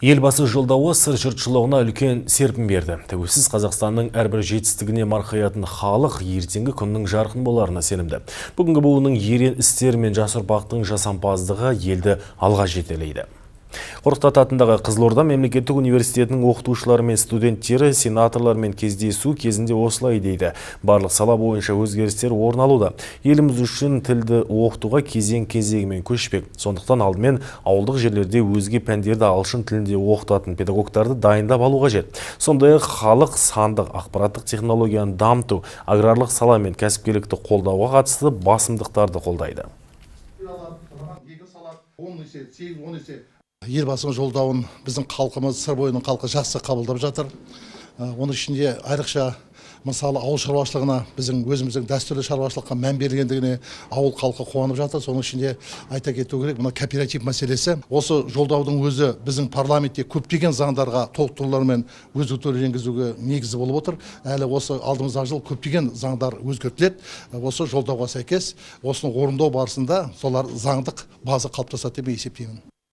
Елбасы жолдауы Сыр жұртшылығына үлкен серпін берді. Тәуелсіз Қазақстанның әрбір жетістігіне марқаятын халық ертеңгі күннің жарқын боларына сенімді. Бүгінгі буынның ерен істері мен жас ұрпақтың жасампаздығы елді алға жетелейді. Қорқыт ата атындағы Қызылорда мемлекеттік университетінің оқытушылары мен студенттері сенаторлармен кездесу кезінде осылай дейді. Барлық сала бойынша өзгерістер орын алуда. Еліміз үшін тілді оқытуға кезең-кезегімен көшпек. Сондықтан алдымен ауылдық жерлерде өзге пәндерді ағылшын тілінде оқытатын педагогтарды дайындап алу қажет. Сондай-ақ халық сандық ақпараттық технологияны дамыту, аграрлық сала мен кәсіпкерлікті қолдауға қатысты басымдықтарды қолдайды. Елбасының жолдауын біздің халқымыз, Сыр бойының халқы жақсы қабылдап жатыр. Оның ішінде айрықша мысалы ауыл шаруашылығына, біздің өзіміздің дәстүрлі шаруашылыққа мән берілгендігіне ауыл халқы қуанып жатыр. Соның ішінде айта кету керек, мына кооператив мәселесі. Осы жолдаудың өзі біздің парламентте көптеген заңдарға толықтырулар мен өзгертулер енгізуге негізі болып отыр. Әлі осы алдымыздағы жыл көптеген заңдар өзгертіледі. Осы жолдауға сәйкес осыны орындау барысында солар заңдық база қалыптасады деп есептеймін.